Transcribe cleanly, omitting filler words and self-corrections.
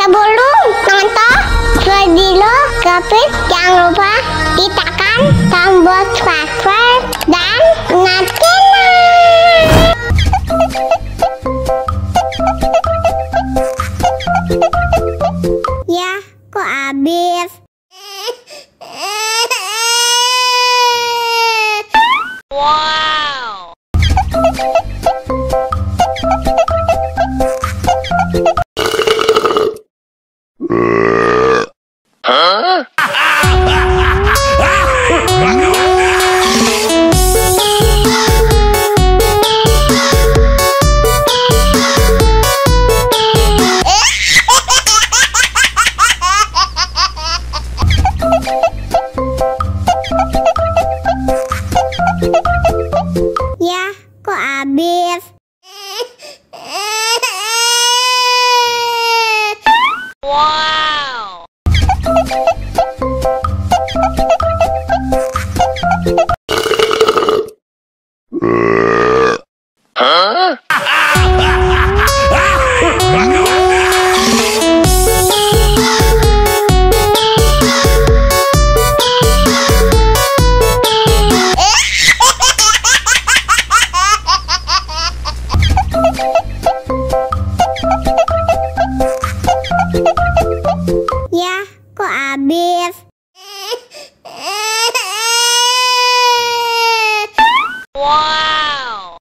Sebelum nonton video Kepit, jangan lupa tekan tombol subscribe dan nyalakan. Ya, kok habis? Wow. Huh? Ya, kok habis? Wow. Huh? Ya, kok habis? Wow.